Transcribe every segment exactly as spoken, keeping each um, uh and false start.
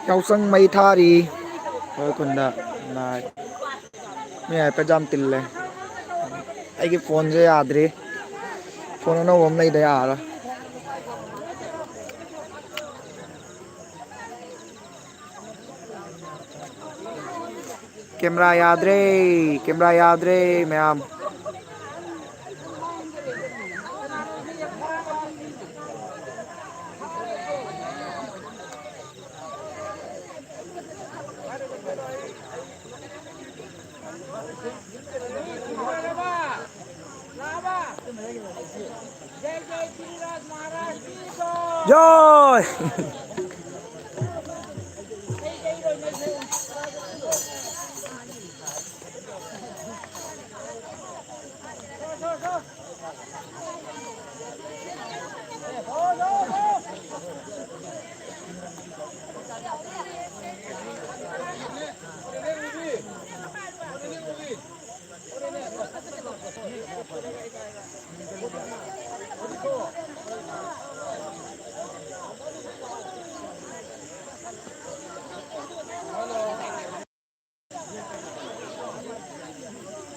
ꯌꯥꯎꯁꯪ ꯃꯩ ꯊꯥꯔꯤ ꯑꯩꯈꯣꯏ ꯈꯨꯟꯗ꯫ ꯃꯤ ꯍꯥꯏꯐꯦꯠ ꯌꯥꯝ ꯇꯤꯜꯂꯦ꯫ ꯑꯩꯒꯤ ꯐꯣꯟꯁꯦ ꯌꯥꯗ꯭ꯔꯤ꯫ ꯐꯣꯟ ꯑꯅꯧꯕ ꯑꯃ ꯂꯩꯗ ꯌꯥꯔꯔꯣꯏ꯫ ꯀꯦꯃꯦꯔꯥ ꯌꯥꯗ꯭ꯔꯦ꯫ ꯀꯦꯃꯦꯔꯥ ꯌꯥꯗ꯭ꯔꯦ ꯃꯌꯥꯝ꯫ ꯖꯣꯏ꯫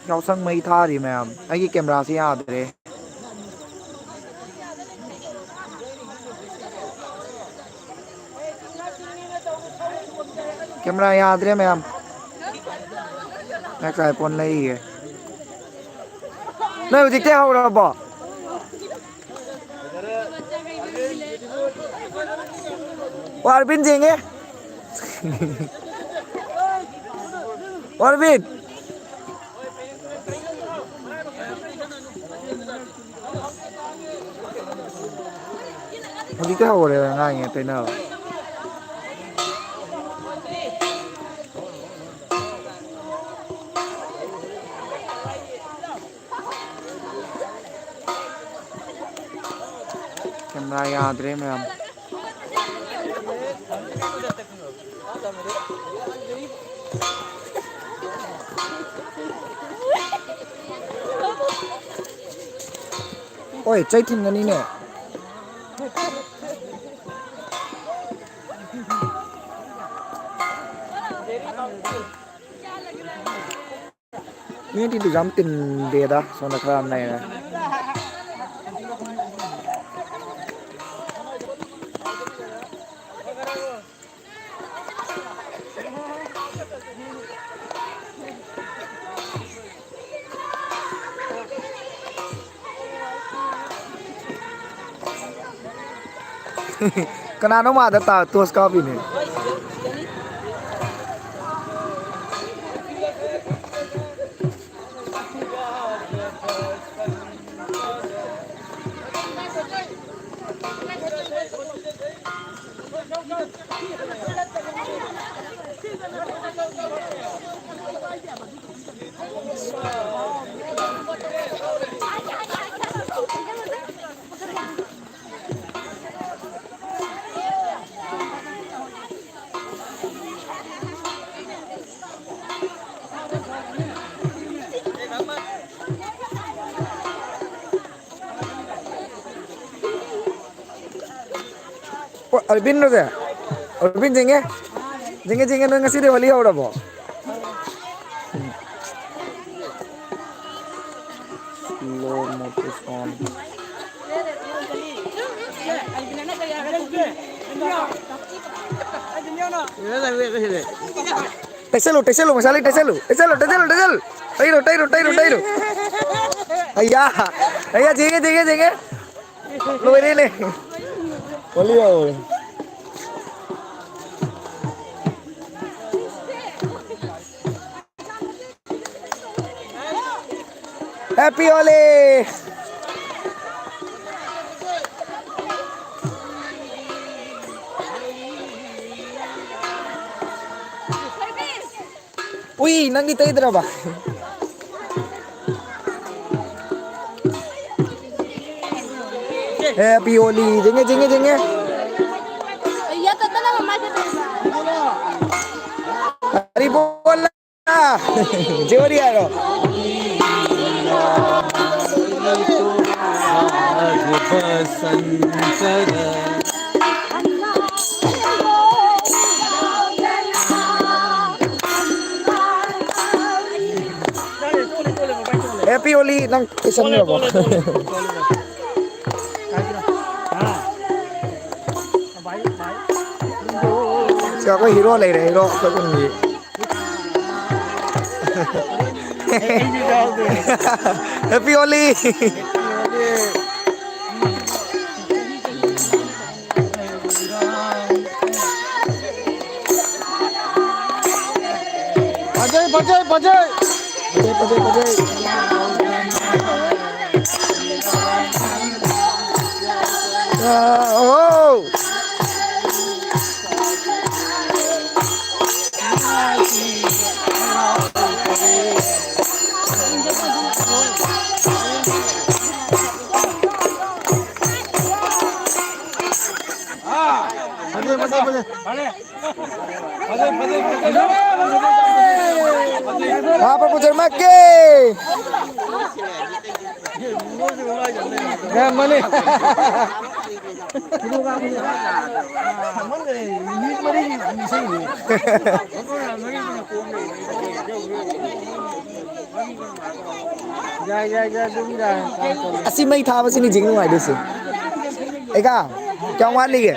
ꯌꯥꯎꯁꯪ ꯃꯩ ꯊꯥꯔꯤ ꯃꯌꯥꯝ꯫ ꯑꯩꯒꯤ ꯀꯦꯃꯦꯔꯥꯁꯤ ꯌꯥꯗ꯭ꯔꯦ꯫ ꯀꯦꯃꯦꯔꯥ ꯌꯥꯗ꯭ꯔꯦ ꯃꯌꯥꯝ꯫ ꯅꯪ ꯀꯥꯏ ꯐꯣꯟ ꯂꯩꯔꯤꯒꯦ? ꯅꯪ ꯍꯧꯖꯤꯛꯇꯩ ꯍꯧꯔꯕꯣ? ꯋꯥꯔꯕꯤꯟ ꯌꯦꯡꯉꯦ꯫ ꯋꯥꯔꯕꯤꯟ꯫ ꯍꯧꯖꯤꯛꯇꯩ ꯍꯧꯔꯦ ꯉꯥꯡꯉꯦ ꯇꯩꯅꯕ꯫ ꯀꯦꯃꯦꯔꯥ ꯌꯥꯗ꯭ꯔꯦ ꯃꯌꯥꯝ꯫ ꯍꯣꯏ, ꯆꯩ ꯊꯤꯟꯒꯅꯤꯅꯦ꯫ ꯃꯤꯗꯤ ꯑꯗꯨꯛ ꯌꯥꯝ ꯇꯤꯟꯗꯦꯗ, ꯁꯣꯝꯗ ꯈꯔ ꯑꯃ ꯂꯩꯔꯦ꯫ ꯀꯅꯥꯅꯣ ꯃꯥꯗ ꯇꯥ-, ꯇꯣꯁ ꯀꯥꯞꯄꯤꯅꯦ? ꯑꯔꯕꯤꯟꯔꯣꯁꯦ? ꯑꯔꯕꯤꯟ ꯌꯦꯡꯉꯦ꯫ ꯌꯦꯡꯉꯦ, ꯌꯦꯡꯉꯦ, ꯅꯪ ꯉꯁꯤꯗꯤ ꯍꯣꯂꯤ ꯍꯧꯔꯕꯣ? Slow motion. ꯇꯩꯁꯜꯂꯨ, ꯇꯩꯁꯜꯂꯨ, ꯃꯁꯥꯂꯩ ꯇꯩꯁꯜꯂꯨ, ꯇꯩꯁꯜꯂꯨ, ꯇꯩꯁꯜꯂꯨ, ꯇꯩꯁꯜꯂꯨ꯫ ꯇꯩꯔꯨ, ꯇꯩꯔꯨ, ꯇꯩꯔꯨ, ꯇꯩꯔꯨ꯫ ꯑꯩꯌꯥ, ꯑꯩꯌꯥ, ꯌꯦꯡꯉꯦ, ꯌꯦꯡꯉꯦ, ꯌꯦꯡꯉꯦ꯫ ꯂꯣꯏꯔꯦꯅꯦ꯫ ꯍꯣꯂꯤ ꯍꯧꯔꯦ꯫ Happy Holi! ꯎꯏ, ꯅꯪꯗꯤ ꯇꯩꯗ꯭ꯔꯕ? Happy Holi! ꯆꯤꯡꯉꯦ, ꯆꯤꯡꯉꯦ, ꯆꯤꯡꯉꯦ꯫ ꯀꯔꯤ ꯕꯣꯜ? ꯖꯤꯑꯣꯔꯤ ꯍꯥꯏꯔꯣ? Happy Holi, ꯅꯪ ꯂꯣꯏꯁꯟꯈ꯭ꯔꯕꯣ? ꯁꯤ ꯑꯩꯈꯣꯏ ꯍꯤꯔꯣ ꯂꯩꯔꯦ, ꯍꯤꯔꯣ ꯑꯩꯈꯣꯏ ꯈꯨꯟꯒꯤ꯫ ꯑꯩꯁꯨ ꯌꯥꯎꯗꯣꯏꯅꯦ꯫ Happy Holi! ꯐꯖꯩ, ꯐꯖꯩ, ꯐꯖꯩ! ꯐꯖꯩ, ꯐꯖꯩ, ꯐꯖꯩ! ꯑꯥ, ꯑꯣ! ꯐꯖꯩ, ꯐꯖꯩ, ꯐꯖꯩ꯫ महाप्रभु जन्म के। ꯌꯥꯝ ꯃꯥꯅꯤ꯫ ꯌꯥꯏ, ꯌꯥꯏ, ꯌꯥꯏ, ꯑꯗꯨꯝ ꯌꯥꯏ꯫ ꯑꯁꯤ ꯃꯩ ꯊꯥꯕꯁꯤꯅꯤ ꯍꯧꯖꯤꯛ ꯅꯨꯡꯉꯥꯏꯗꯣꯏꯁꯦ꯫ ꯑꯩꯒ ꯀꯌꯥꯝ ꯋꯥꯠꯂꯤꯒꯦ?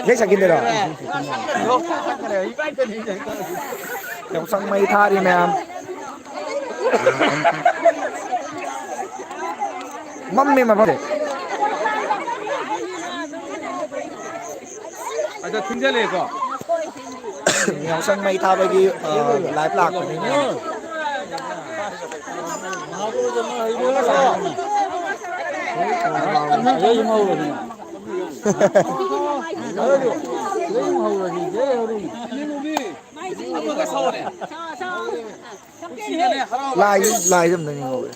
ꯏꯁꯩ ꯁꯛꯈꯤꯗꯣꯏꯔꯣ? ꯌꯥꯎꯁꯪ ꯃꯩ ꯊꯥꯔꯤ ꯃꯌꯥꯝ꯫ ꯃꯝꯃꯦ ꯃꯐꯝꯁꯦ꯫ ꯑꯗꯣ ꯊꯤꯟꯖꯜꯂꯛꯑꯦꯀꯣ꯫ ꯌꯥꯎꯁꯪ ꯃꯩ ꯊꯥꯕꯒꯤ, ꯑ, ꯂꯥꯏꯚ ꯂꯥꯛꯄꯅꯤ ꯃꯌꯥꯝ꯫ ꯂꯥꯏ, ꯂꯥꯏꯁꯦ ꯑꯝꯇ ꯌꯦꯡꯍꯧꯒꯦ꯫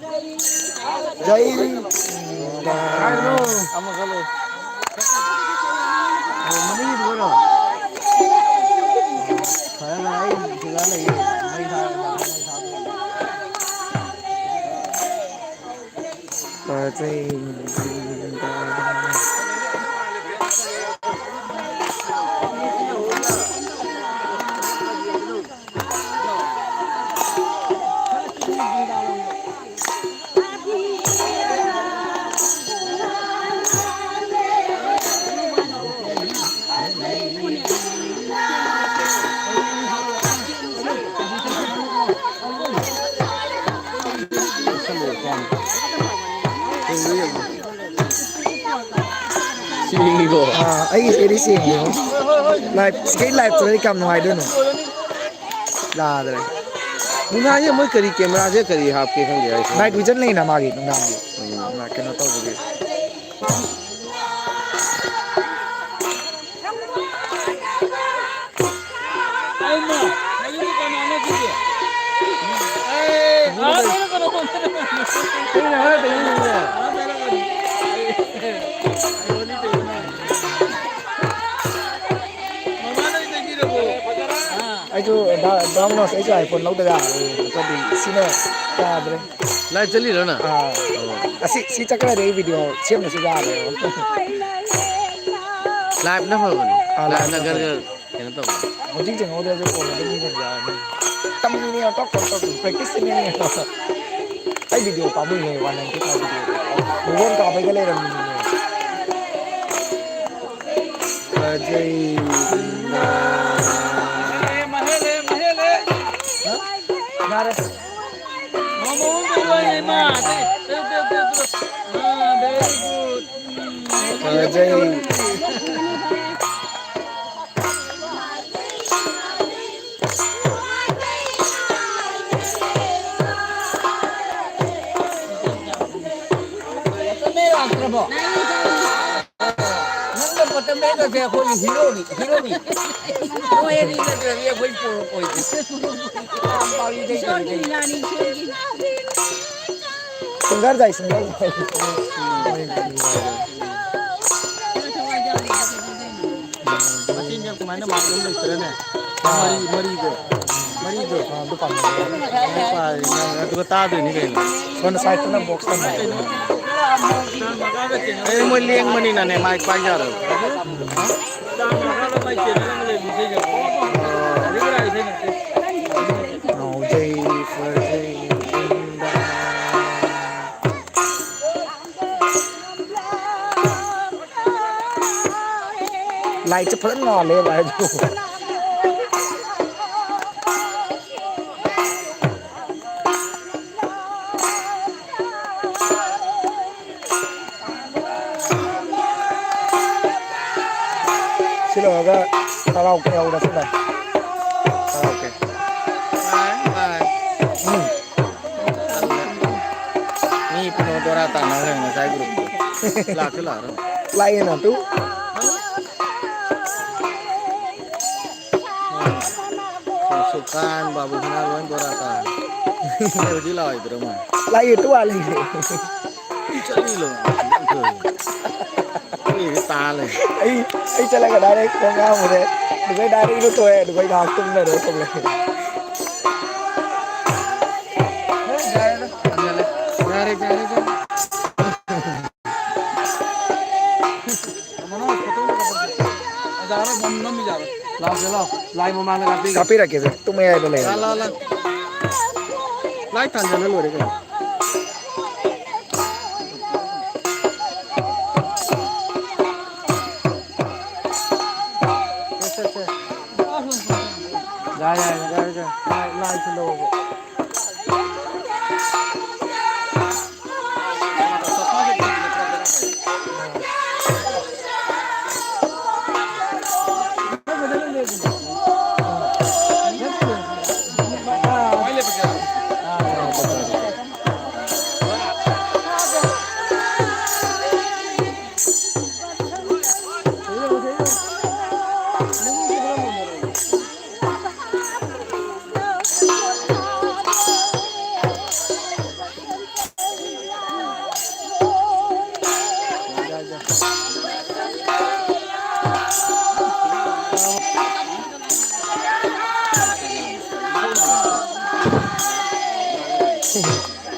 ꯖꯩ꯫ ꯁꯤꯡꯉꯤꯀꯣ꯫ ꯑꯥ, ꯑꯩꯒꯤ ꯁꯤꯗꯤ ꯁꯦꯡꯉꯦ꯫ ꯂꯥꯏꯞ, ꯁꯤꯗꯩ ꯂꯥꯏꯞ ꯇꯧꯔꯗꯤ ꯀꯌꯥꯝ ꯅꯨꯡꯉꯥꯏꯗꯣꯏꯅꯣ? ꯌꯥꯗ꯭ꯔꯦ꯫ ꯅꯨꯡꯗꯥꯡꯁꯦ ꯃꯣꯏ ꯀꯔꯤ ꯀꯦꯃꯦꯔꯥꯁꯦ ꯀꯔꯤ ꯍꯥꯞꯀꯦ ꯈꯪꯗꯦ ꯑꯩꯁꯨ꯫ ꯅꯥꯏꯠ ꯚꯤꯖꯟ ꯂꯩꯅ ꯃꯥꯒꯤ ꯅꯨꯡꯗꯥꯡꯒꯤ꯫ ꯎꯝ꯫ ꯀꯩꯅꯣ ꯇꯧꯕꯒꯤ꯫ ꯑꯩꯁꯨ ꯗꯥ-, ꯗꯥ ꯃꯅꯣꯖ, ꯑꯩꯁꯨ iPhone ꯂꯧꯗ ꯌꯥꯔꯔꯣꯏ꯫ ꯁꯤꯅ ꯌꯥꯗ꯭ꯔꯦ꯫ ꯂꯥꯏꯚ ꯆꯠꯂꯤꯔꯣ ꯅꯪ? ꯑꯥ꯫ ꯑꯣ꯫ ꯑꯁꯤ, ꯁꯤ ꯆꯠꯈ꯭ꯔꯗꯤ ꯑꯩ ꯚꯤꯗꯤꯑꯣ ꯁꯦꯝꯕꯁꯨ ꯌꯥꯔꯦ꯫ ꯂꯥꯏꯚꯅ ꯐꯕꯅꯤ꯫ ꯑꯥ, ꯂꯥꯏꯚꯅ ꯂꯥꯏꯚꯅ ꯒꯔ ꯒꯔ ꯀꯩꯅꯣ ꯇꯧꯕ꯫ ꯍꯧꯖꯤꯛ ꯌꯦꯡꯍꯧꯗ꯭ꯔꯁꯨ ꯀꯣꯟꯅ ꯑꯗꯨꯝ ꯌꯦꯡꯕ ꯌꯥꯔꯅꯤ꯫ ꯇꯝꯃꯤꯅꯦ, ꯇꯣꯛ, ꯇꯣꯛ, ꯇꯣꯛ, practice ꯁꯤꯅꯦ꯫ ꯑꯩ ꯚꯤꯗꯤꯑꯣ ꯄꯥꯝꯃꯨꯏꯌꯦ, one ninety five ꯚꯤꯗꯤꯑꯣ꯫ ꯃꯨꯛꯕꯥꯡ ꯀꯥꯞꯄꯩꯒ ꯂꯩꯔꯝꯃꯤꯅꯦ꯫ ꯐꯖꯩ꯫ ꯍꯥ? ꯌꯥꯔꯦ꯫ ꯐꯖꯩ꯫ ꯅꯪꯅ ꯕꯣꯇꯜ ꯂꯩꯔꯒꯁꯦ ꯑꯩꯈꯣꯏꯒꯤ ꯍꯤꯔꯣꯅꯤ, ꯍꯤꯔꯣꯅꯤ꯫ ꯅꯣꯏ ꯑꯅꯤ ꯅꯠꯇ꯭ꯔꯗꯤ ꯑꯩꯈꯣꯏ ꯄꯣꯔꯛꯑꯣꯏ꯫ ꯌꯥꯝ ꯄꯥꯝꯃꯤ ꯏꯁꯣꯔꯒꯤ ꯂꯤꯂꯥꯅꯤ, ꯏꯁꯣꯔꯒꯤ꯫ ꯁꯤꯡꯒꯔ ꯇꯥꯏ, ꯁꯤꯡꯒꯔ ꯇꯥꯏ꯫ ꯃꯆꯤꯟꯁꯦ ꯀꯃꯥꯏꯅ ꯃꯥꯟꯅꯗꯅ ꯂꯩꯇ꯭ꯔꯅꯦ? ꯃꯔꯤ, ꯃꯔꯤꯗꯣ, ꯃꯔꯤꯗꯣ꯫ ꯑꯥ, ꯑꯗꯨ ꯄꯥꯝꯃꯦ꯫ ꯄꯥꯏ, ꯅꯪ ꯑꯗꯨꯒ ꯇꯥꯗꯣꯏꯅꯤ ꯀꯩꯅꯣ꯫ ꯁꯣꯝꯗ side ꯇꯅ box ꯊꯝꯃꯦ꯫ ꯑꯩ ꯃꯣꯏ ꯂꯦꯡꯕꯅꯤꯅꯅꯦ, mic ꯄꯥꯏ ꯌꯥꯔꯣꯏ꯫ ꯉꯥꯎꯖꯩ ꯐꯖꯩ ꯏꯟꯗ꯫ ꯂꯥꯏꯠꯁꯦ ꯐꯖꯅ ꯉꯥꯜꯂꯦ ꯚꯥꯏ ꯑꯗꯨ꯫ ꯁꯤ ꯂꯣꯏꯔꯒ ꯀꯔꯥꯎꯀꯦ ꯍꯧꯔꯁꯤ ꯚꯥꯏ꯫ ꯀꯔꯥꯎꯀꯦ꯫ ꯚꯥꯏ, ꯚꯥꯏ꯫ ꯎꯝ꯫ ꯃꯤ ꯄꯨꯝꯅꯃꯛ ꯗꯣꯔꯥ ꯇꯥꯟꯅꯈ꯭ꯔꯦ ꯉꯁꯥꯏ groupꯇꯣ꯫ ꯂꯥꯛꯁꯨ ꯂꯥꯛꯑꯔꯣꯏ꯫ ꯂꯥꯛꯑꯦꯅ ꯇꯨ꯫ ꯁꯨ-, ꯁꯨꯀꯥꯟ, ꯕꯥꯕꯨ ꯁꯅꯥ ꯂꯣꯏ ꯗꯣꯔꯥ ꯇꯥꯔꯦ꯫ ꯑꯩ ꯍꯧꯖꯤꯛ ꯂꯥꯛꯑꯣꯏꯗ꯭ꯔꯣ ꯃꯣꯏ? ꯂꯥꯛꯑꯦ, ꯇꯨ ꯑꯥ ꯂꯩꯔꯦ꯫ ꯆꯠꯂꯤꯂꯣ꯫ ꯑꯩ ꯇꯥ ꯂꯩ꯫ ꯑꯩ, ꯑꯩ ꯆꯠꯂꯒ direct ꯈꯣꯡ ꯍꯥꯝꯃꯨꯔꯦ꯫ ꯑꯗꯨꯒ direct ꯏꯔꯨꯊꯣꯛꯑꯦ꯫ ꯑꯗꯨꯒ ꯑꯩ ꯉꯥꯏꯍꯥꯛ ꯇꯨꯝꯅꯔꯦ ꯊꯣꯛꯂꯛꯑꯦ꯫ ꯂꯥꯏ ꯃꯃꯥꯡꯗ ꯀꯥꯞꯄꯤꯒꯦ꯫ ꯀꯥꯞꯄꯤꯔꯛꯀꯦꯁꯦ꯫ ꯇꯨꯝꯕ ꯌꯥꯏꯗ ꯂꯩꯔꯦ꯫ ꯂꯥ, ꯂꯥ, ꯂꯥ꯫ ꯂꯥꯏ ꯊꯥꯟꯖꯜꯂ ꯂꯣꯏꯔꯦ ꯀꯩꯅꯣ꯫ ꯁꯦ, ꯁꯦ, ꯁꯦ꯫ ꯌꯥꯏ, ꯌꯥꯏ, ꯌꯥꯏ, ꯌꯥꯏ꯫ ꯂꯥꯏ, ꯂꯥꯏꯁꯨ ꯂꯧꯔꯒꯦ꯫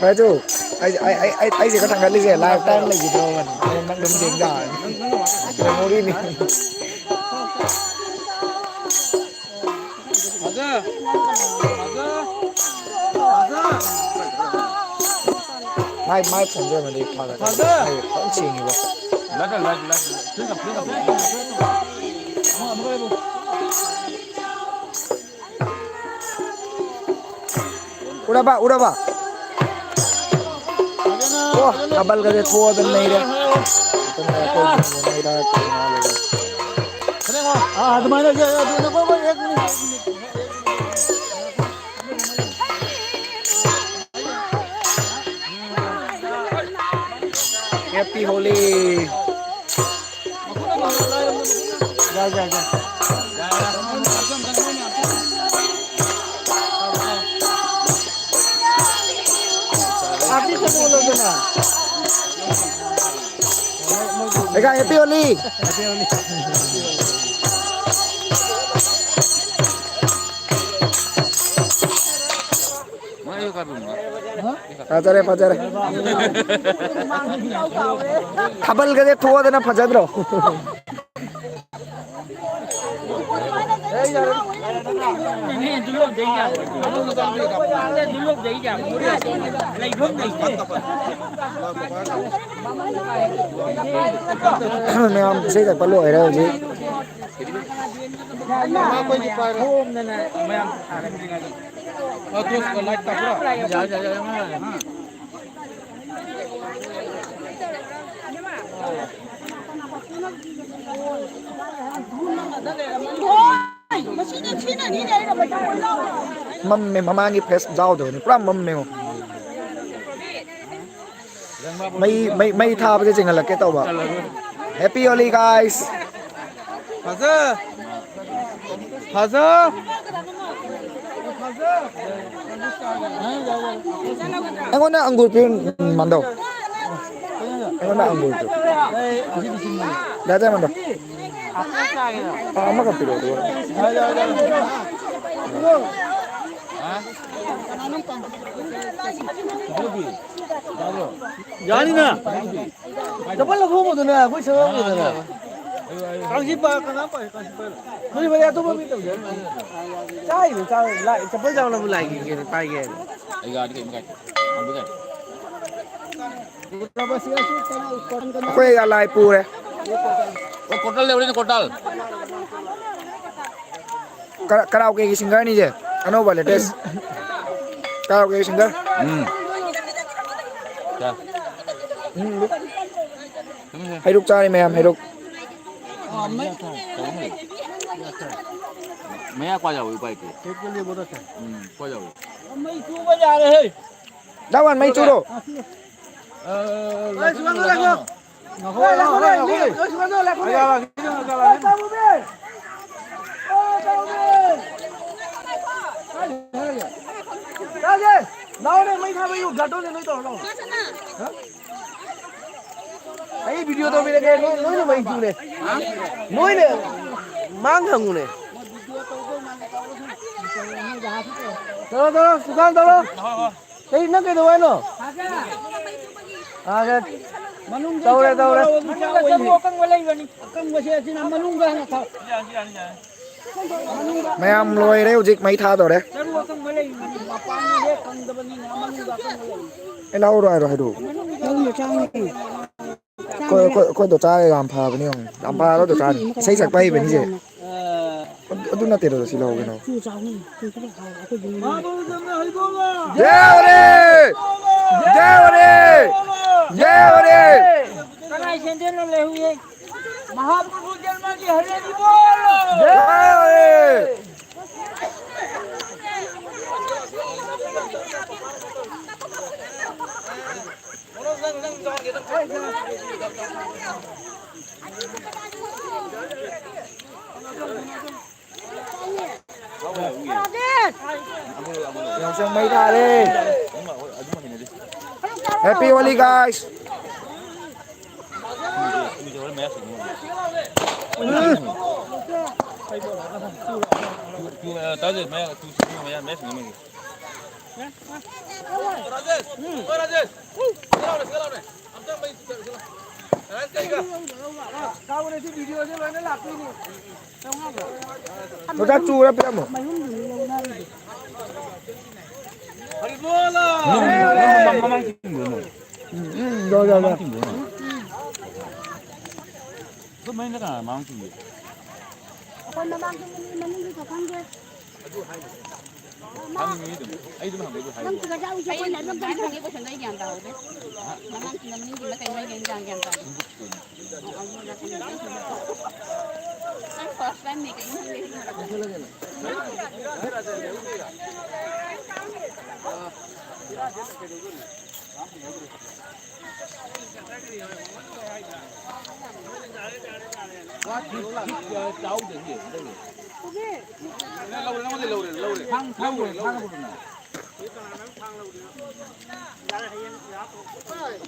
ꯔꯥꯖꯨ, ꯑꯩ, ꯑꯩ, ꯑꯩ, ꯑꯩ, ꯑꯩꯁꯦ ꯈꯔ ꯊꯥꯡꯒꯠꯂꯤꯁꯦ live time ꯂꯩꯈꯤꯗ꯭ꯔꯣꯕꯅꯤ꯫ ꯑꯩ ꯅꯪ ꯑꯗꯨꯝ ꯌꯦꯡ ꯇꯥꯕꯅꯤ꯫ Memory ꯅꯤ꯫ ꯃꯥꯏ, ꯃꯥꯏ ꯐꯣꯟꯁꯦ ꯑꯣꯏꯅꯗꯤ ꯐꯒꯗꯕꯅꯤ꯫ ꯑꯩ ꯐꯖꯅ ꯁꯦꯡꯉꯤꯕ꯫ ꯎꯔꯕ, ꯎꯔꯕ? ꯑꯣ, ꯊꯥꯕꯜꯒꯁꯦ ꯊꯣꯛꯑꯗꯅ ꯂꯩꯔꯦ꯫ ꯑꯗꯨꯅ ꯑꯩꯈꯣꯏ ꯃꯩꯔꯥ ꯀꯩꯅꯣ ꯂꯩꯔꯦ꯫ ꯑꯥ, ꯑꯗꯨꯃꯥꯏꯅ ꯌꯥ-, ꯌꯥ-, ꯑꯗꯨꯃꯥꯏꯅ ꯀꯣꯏ ꯀꯣꯏ ꯍꯦꯛ ꯃꯤꯅꯤꯠ꯫ Happy Holi. ꯌꯥꯏ, ꯌꯥꯏ, ꯌꯥꯏ꯫ ꯑꯥꯔꯇꯤꯁꯇ ꯀꯣꯜ ꯇꯧꯗꯅ꯫ ꯂꯩꯀꯥꯏ, Happy Holi꯫ ꯐꯖꯔꯦ, ꯐꯖꯔꯦ꯫ ꯊꯥꯕꯜꯒꯁꯦ ꯊꯣꯛꯑꯗꯅ ꯐꯖꯗ꯭ꯔꯣ? ꯃꯌꯥꯝ ꯏꯁꯩ ꯁꯛꯄ ꯂꯣꯏꯔꯦ ꯍꯧꯖꯤꯛ꯫ ꯃꯝꯃꯦ, ꯃꯃꯥꯡꯒꯤ ꯐꯦꯁ ꯌꯥꯎꯗꯕꯅꯤ, ꯄꯨꯔꯥ ꯃꯝꯃꯦꯉꯣ꯫ ꯃꯩ, ꯃꯩ, ꯃꯩ ꯊꯥꯕꯁꯦ ꯆꯤꯡꯍꯜꯂꯛꯀꯦ ꯇꯧꯕ꯫ Happy Holi, guys! ꯐꯖ! ꯐꯖ! ꯑꯩꯉꯣꯟꯗ ꯑꯪꯒꯨꯔ ꯄꯤꯌꯨ, ꯃꯟꯗꯧ꯫ ꯑꯩꯉꯣꯟꯗ ꯑꯪꯒꯨꯔ ꯄꯤꯌꯨ꯫ ꯌꯥꯗꯦ, ꯃꯟꯗꯧ꯫ ꯑꯥ, ꯑꯃꯈꯛ ꯄꯤꯔꯛꯑꯣ, ꯑꯗꯨꯒ꯫ ꯌꯥꯅꯤꯅ꯫ ꯆꯄꯜ ꯂꯧꯊꯣꯛꯑꯝꯃꯣꯗꯅ, ꯑꯩꯈꯣꯏ ꯁꯛ ꯌꯥꯎꯗꯦꯗꯅ꯫ ꯀꯥꯡꯁꯤ ꯄꯥ-, ꯀꯅꯥ ꯄꯥꯏ? ꯀꯥꯡꯁꯤ ꯄꯥꯏ-, ꯃꯣꯏ ꯃꯔꯤ ꯑꯇꯣꯞꯄ ꯃꯤ ꯇꯧꯖꯔꯅꯤ꯫ ꯆꯥꯔꯤꯕ ꯆꯥ-, ꯂꯥ-, ꯆꯄꯜ ꯆꯥꯕ ꯂꯧꯕ ꯂꯥꯛꯏꯒꯦ, ꯄꯥꯏꯒꯦ꯫ ꯑꯩ ꯒꯥꯔꯤ ꯀꯩꯝ ꯀꯥꯏꯗꯦ꯫ ꯊꯝꯕ ꯌꯥꯏ꯫ ꯑꯩꯈꯣꯏ ꯂꯥꯏ ꯄꯨꯔꯦ꯫ ꯑꯣ, ꯀꯣꯇꯜ ꯂꯩꯍꯧꯔꯦꯅꯦ, ꯀꯣꯇꯜ꯫ ꯀꯔꯥ-, ꯀꯔꯥꯎꯀꯦꯒꯤ ꯁꯤꯡꯒꯔꯅꯤꯁꯦ, ꯑꯅꯧꯕ ꯂꯦꯇꯦꯁ꯫ ꯀꯔꯥꯎꯀꯦꯒꯤ ꯁꯤꯡꯒꯔ꯫ ꯎꯝ꯫ ꯆꯥ꯫ ꯎꯝ꯫ ꯍꯩꯔꯨꯛ ꯆꯥꯔꯤ ꯃꯌꯥꯝ, ꯍꯩꯔꯨꯛ꯫ ꯃꯌꯥ ꯀ꯭ꯋꯥ ꯌꯥꯎꯏ, ꯎꯄꯥꯏ ꯂꯩꯇꯦ꯫ ꯎꯝ, ꯀ꯭ꯋꯥ ꯌꯥꯎꯏ꯫ ꯃꯩ ꯆꯨꯕ ꯌꯥꯔꯦꯍꯦ꯫ ꯗꯥ ꯋꯥꯟ, ꯃꯩ ꯆꯨꯔꯣ꯫ ꯑ, ꯂꯥꯛꯀꯅꯨ, ꯂꯥꯛꯀꯅꯨ꯫ ꯂꯥꯎꯅꯦ, ꯃꯩ ꯊꯥꯕꯩ ꯒꯥꯔꯗꯣꯟꯁꯦ ꯅꯣꯏ ꯇꯧꯔꯣ, ꯂꯥꯎ꯫ ꯍꯥ? ꯑꯩ ꯚꯤꯗꯤꯑꯣ ꯇꯧꯕꯤꯔꯒꯦ, ꯅꯣꯏ, ꯅꯣꯏꯅ ꯃꯩ ꯆꯨꯅꯦ꯫ ꯅꯣꯏꯅ ꯃꯥꯡ ꯊꯝꯃꯨꯅꯦ꯫ ꯇꯧꯔꯣ, ꯇꯧꯔꯣ, ꯁꯨꯁꯥꯟ ꯇꯧꯔꯣ꯫ ꯀꯩ, ꯅꯪ ꯀꯩꯗꯧ ꯍꯥꯏꯅꯣ? ꯑꯥ, ꯃꯅꯨꯡꯗ ꯇꯧꯔꯦ, ꯇꯧꯔꯦ꯫ ꯃꯅꯨꯡꯗ ꯆꯪꯉꯣ, ꯑꯀꯪꯕ ꯂꯩꯕꯅꯤ꯫ ꯑꯀꯪꯕꯁꯦ ꯑꯁꯤꯅ ꯃꯅꯨꯡꯗ ꯍꯥꯟꯅ ꯊꯥꯎ꯫ ꯃꯌꯥꯝ ꯂꯣꯏꯔꯦ, ꯍꯧꯖꯤꯛ ꯃꯩ ꯊꯥꯗꯧꯔꯦ꯫ ꯆꯔꯨ ꯑꯀꯪꯕ ꯂꯩ, ꯃꯄꯥꯟꯗ ꯍꯦꯛ ꯀꯪꯗꯕꯅꯤꯅ ꯃꯅꯨꯡꯗ ꯑꯀꯪꯕ ꯂꯩ꯫ ꯑꯩ ꯂꯧꯔꯣ ꯍꯥꯏꯔꯣ, ꯍꯥꯏꯔꯛꯑꯣ꯫ ꯃꯅꯨꯡꯗ ꯆꯥꯡꯉꯤ꯫ ꯑꯩꯈꯣꯏ, ꯑꯩꯈꯣꯏ, ꯑꯩꯈꯣꯏ ꯗꯣꯆꯥ ꯌꯥꯝ ꯐꯕꯅꯤ ꯌꯦꯡꯉꯣ꯫ ꯌꯥꯝ ꯐꯔꯕ ꯗꯣꯆꯥꯅꯤ꯫ ꯏꯁꯩ ꯁꯛꯄ ꯍꯩꯕꯅꯤ ꯏꯆꯦ꯫ ꯑꯗꯨ, ꯑꯗꯨ ꯅꯠꯇꯦꯗ ꯁꯤ ꯂꯧꯒꯦ ꯇꯧꯕ꯫ ꯆꯨ ꯆꯥꯎꯅꯤ, ꯆꯨ ꯈꯔ ꯍꯥꯎ, ꯑꯩꯈꯣꯏꯗꯤ ꯃꯤ ꯂꯩ꯫ ꯖꯦ ꯍꯣꯔꯦ! ꯖꯦ ꯍꯣꯔꯦ! ꯖꯦ ꯍꯣꯔꯦ! ꯀꯅꯥꯏ ꯁꯦꯟꯖꯦꯟꯅꯣ ꯂꯩꯍꯧꯏ? ꯃꯍꯥꯄ꯭ꯔꯚꯨ ꯖꯟꯃꯒꯤ ꯍꯔꯦ ꯕꯣꯜ! ꯖꯦ ꯍꯣꯔꯦ! ꯌꯥꯎꯁꯪ ꯃꯩ ꯊꯥꯔꯦ꯫ Happy Holi, guys. ꯃꯆꯥ ꯆꯨꯔ ꯄꯤꯔꯝꯃꯣ꯫ ꯎꯝ, ꯎꯝ, ꯌꯥꯎ, ꯌꯥꯎ, ꯌꯥꯎ꯫ ꯑꯩꯈꯣꯏ ꯃꯃꯥꯡꯗ ꯃꯅꯤꯡꯒꯤ ꯈꯪꯗꯦ꯫ ꯍꯪꯉꯤ ꯑꯗꯨꯝ꯫ ꯑꯩ ꯑꯗꯨꯝ ꯍꯪꯕꯩꯗꯤ ꯍꯥꯏꯌꯦ꯫ ꯅꯪ ꯁꯤꯗ ꯌꯥꯎꯏꯁꯦ ꯑꯩꯈꯣꯏꯅ ꯑꯗꯨꯝ ꯑꯩ ꯍꯪꯉꯤ ꯀꯣꯏꯁꯟꯗꯣ ꯑꯩ ꯒ꯭ꯌꯥꯟ ꯇꯥꯍꯧꯗꯦ꯫ ꯃꯃꯥꯡꯁꯤꯅ ꯃꯅꯤꯡꯒꯤ ꯃꯇꯩ ꯃꯩꯒꯤ ꯏꯟꯖꯥꯡ ꯒ꯭ꯌꯥꯟ ꯇꯥꯗꯦ꯫ ꯑꯩ first time ꯅꯦ ꯀꯩꯅꯣ ꯈꯪꯗꯦ꯫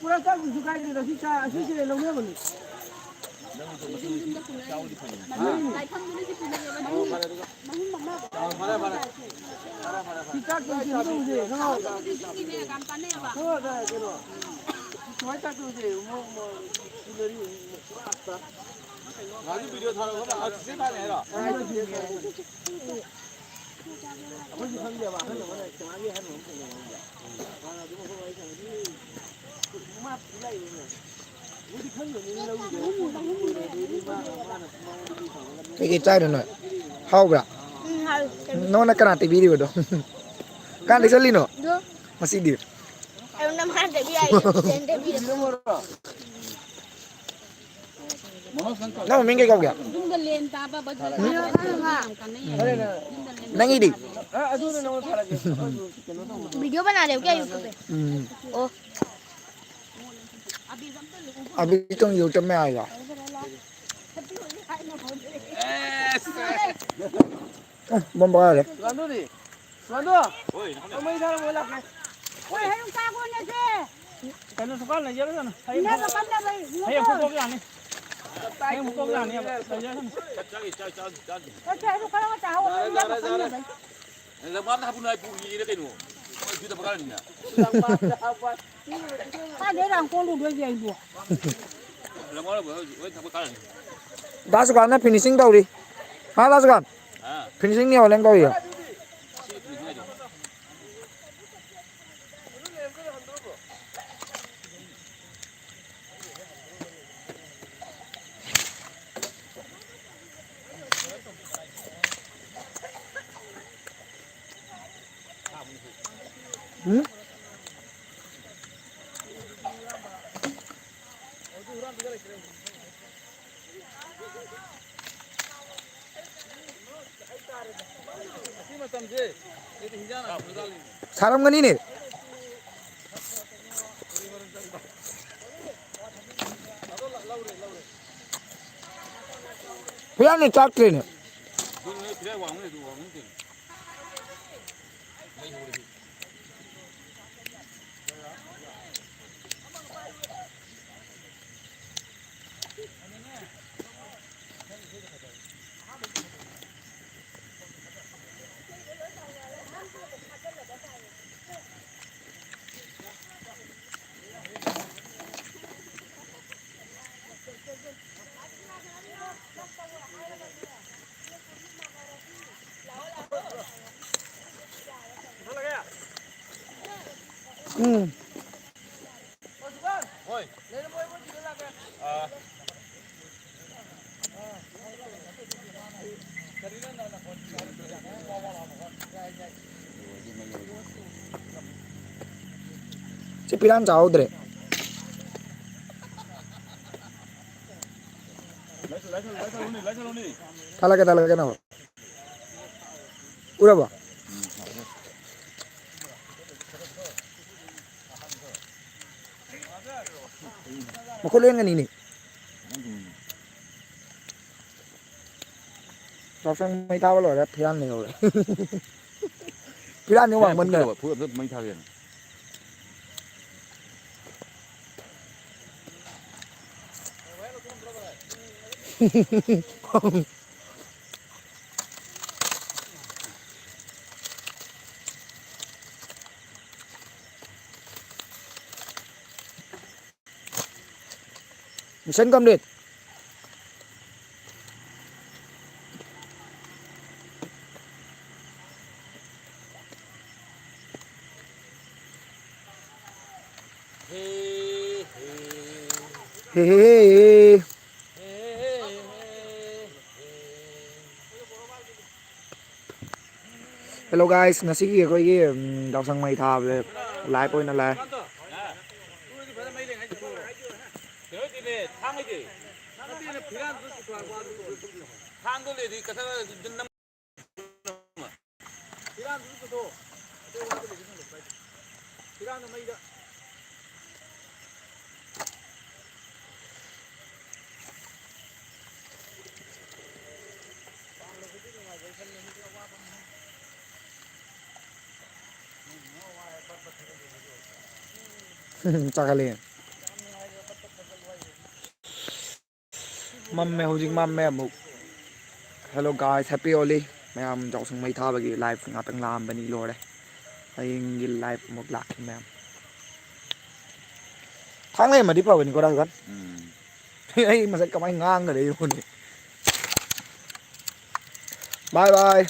ꯄꯨꯔꯥ ꯆꯥꯛꯇꯨꯁꯨ ꯀꯥꯏꯗꯦꯗ, ꯁꯤ ꯆꯥ-, ꯑꯁꯤꯁꯦ ꯂꯧꯅꯕꯅꯤ꯫ ꯁꯤ ꯆꯥꯛꯇꯨ ꯁꯤꯗ ꯇꯧꯁꯦ, ꯅꯪ ꯁꯨꯃꯥꯏꯅ ꯆꯥꯛ ꯇꯧꯁꯦ, ꯃꯣꯔꯣꯛ, ꯃꯣꯔꯣꯛ, ꯁꯤꯅꯔꯤ, ꯄꯨꯔꯥ ꯑꯁꯇ꯫ ꯉꯥꯅꯨ ꯚꯤꯗꯤꯑꯣ ꯊꯥꯔꯛꯑꯣ, ꯃꯥ ꯆꯤꯆꯦ ꯊꯥꯅꯤ ꯍꯥꯏꯔꯣ? ꯀꯩꯀꯩ ꯆꯥꯏꯅꯣ ꯅꯣꯏ? ꯍꯥꯎꯕ꯭ꯔꯥ? ꯎꯝ, ꯍꯥꯎꯋꯦ꯫ ꯅꯉꯣꯟꯗ ꯀꯅꯥ ꯇꯩꯕꯤꯔꯤꯕꯗꯣ? ꯀꯥꯟꯗ ꯆꯠꯂꯤꯅꯣ? ꯑꯗꯣ ꯉꯁꯤꯗꯤ? ꯑꯗꯣ ꯅꯃꯥꯟꯅꯕꯤ ꯍꯥꯏꯌꯦ, ꯐ꯭ꯔꯦꯟ ꯇꯩꯕꯤꯔꯕꯣ? ꯅꯪ ꯃꯃꯤꯡ ꯀꯩ ꯀꯧꯒꯦ? ꯌꯨꯝꯗ ꯂꯦꯟ ꯇꯥꯕ ꯕꯖꯥꯔ ꯎꯝ꯫ ꯌꯨꯝꯗ ꯂꯦꯟ ꯅꯪꯒꯤꯗꯤ? ꯇꯥꯕ꯫ ꯎꯝ꯫ ꯑꯣ꯫ ꯑꯕꯤ ꯇꯨꯡ ꯌꯨ ꯆꯠꯃꯦ ꯍꯥꯏꯒ꯫ ꯎꯝ, ꯕꯣꯝ ꯄꯣꯛꯂꯦ꯫ ꯁꯨꯃꯥꯏꯅ ꯇꯧꯗꯤ꯫ ꯁꯨꯃꯥꯏꯅ ꯇꯧ꯫ ꯃꯩ ꯊꯥꯔꯝꯃꯣ ꯂꯥꯛꯀꯦ꯫ ꯍꯣꯏ, ꯍꯌꯦꯡ ꯆꯥꯛ ꯀꯣꯟꯅꯁꯦ꯫ ꯀꯩꯅꯣ ꯁꯨꯀꯥꯟ ꯂꯩꯖꯔꯁꯅꯨ꯫ ꯍꯌꯦꯡ ꯏꯟꯅꯕ ꯀꯟꯅꯕ ꯍꯌꯦꯡ ꯏꯟꯅꯕ꯫ ꯐꯨꯛꯇꯣꯛ ꯌꯥꯅꯤ꯫ ꯍꯌꯦꯡ ꯐꯨꯛꯇꯣꯛ ꯌꯥꯅꯤ꯫ ꯂꯩꯖꯔꯁꯅꯨ꯫ ꯆꯠꯁꯦ, ꯑꯗꯨ ꯈꯔ ꯆꯥꯍꯧꯔꯣ, ꯏꯟꯅꯕ ꯀꯟꯅꯕ꯫ ꯂꯝꯕꯥꯝꯗ ꯍꯥꯄꯨ ꯅꯥꯏ ꯄꯨꯈꯤꯒꯦꯗ ꯀꯩꯅꯣ? ꯃꯣꯏ ꯁꯤꯗ ꯄꯀꯥꯔꯅꯤꯅ꯫ ꯀꯥꯏꯗꯩ ꯔꯥꯡ ꯀꯣꯜꯂꯨꯗꯣꯏꯒꯦ ꯑꯩꯕꯨ? ꯂꯝꯕꯥꯝ ꯍꯣꯏ ꯊꯕꯛ ꯀꯥꯔꯅꯤ꯫ ꯗꯥ ꯁꯨꯀꯥꯟꯅ finishing ꯇꯧꯔꯤ꯫ ꯍꯥ, ꯗꯥ ꯁꯨꯀꯥꯟ? ꯍꯥ? Finishing ꯅꯤ ꯍꯣꯂꯦꯟ ꯇꯧꯔꯤꯌꯣ꯫ ꯁꯤ finishing ꯍꯥꯏꯗꯣ꯫ ꯎꯝ? ꯁꯥꯔꯝꯒꯅꯤꯅꯦ꯫ ꯍꯨꯏꯌꯥꯟꯅ ꯆꯥꯛꯇ꯭ꯔꯦꯅꯦ꯫ ꯎꯝ꯫ ꯁꯤ ꯄꯤꯔꯥꯟ ꯆꯥꯍꯧꯗ꯭ꯔꯦ꯫ ꯊꯥꯂꯛꯀꯦ, ꯊꯥꯂꯛꯀꯦ ꯅꯪ꯫ ꯎꯔꯕꯣ? ꯃꯈꯨꯠ ꯂꯦꯡꯒꯅꯤꯅꯦ꯫ ꯌꯥꯎꯁꯪ ꯃꯩ ꯊꯥꯕ ꯂꯣꯏꯔꯦ, ꯐꯤꯔꯥꯟ ꯂꯩꯍꯧꯔꯦ꯫ ꯐꯤꯔꯥꯟꯅꯤ ꯋꯥꯡꯃꯟꯈ꯭ꯔꯦ꯫ ꯐꯨꯠ ꯑꯝꯇ ꯃꯩ ꯊꯥꯒꯦꯅ꯫ Mission complete. Hey, hey, hey. Hello guys, ꯉꯁꯤꯒꯤ ꯑꯩꯈꯣꯏꯒꯤ, ꯎꯝ, ꯌꯥꯎꯁꯪ ꯃꯩ ꯊꯥꯕꯁꯦ live ꯑꯣꯏꯅ ꯂꯥꯛꯑꯦ꯫ ꯐꯤꯔꯥꯟꯗꯨꯁꯨ ꯄꯨꯊꯣꯛꯑꯣ꯫ ꯑꯇꯩ ꯋꯥꯗ ꯂꯩꯁꯦ ꯈꯪꯗꯦ꯫ ꯐꯤꯔꯥꯟꯗꯣ ꯃꯩꯗ꯫ ꯆꯥꯈꯠꯂꯛꯑꯦ꯫ ꯃꯝꯃꯦ, ꯍꯧꯖꯤꯛ ꯃꯝꯃꯦ ꯑꯃꯨꯛ꯫ Hello guys, happy Holi꯫ ꯃꯌꯥꯝ ꯌꯥꯎꯁꯪ ꯃꯩ ꯊꯥꯕꯒꯤ live ꯉꯥꯛꯇꯪ ꯂꯥꯛꯑꯝꯕꯅꯤ, ꯂꯣꯏꯔꯦ꯫ ꯍꯌꯦꯡꯒꯤ live ꯑꯃꯨꯛ ꯂꯥꯛꯈꯤ ꯃꯌꯥꯝ꯫ ꯊꯥꯡ ꯂꯩꯔꯝꯃꯗꯤ ꯐꯕꯅꯤꯀꯣ, ꯔꯥꯍꯨꯜ ꯈꯥꯟ꯫ ꯎꯝ꯫ ꯑꯩ ꯃꯁꯛ ꯀꯃꯥꯏꯅ ꯉꯥꯡꯒꯗ꯭ꯔꯥ ꯌꯦꯡꯉꯨꯅꯦ꯫ Bye bye꯫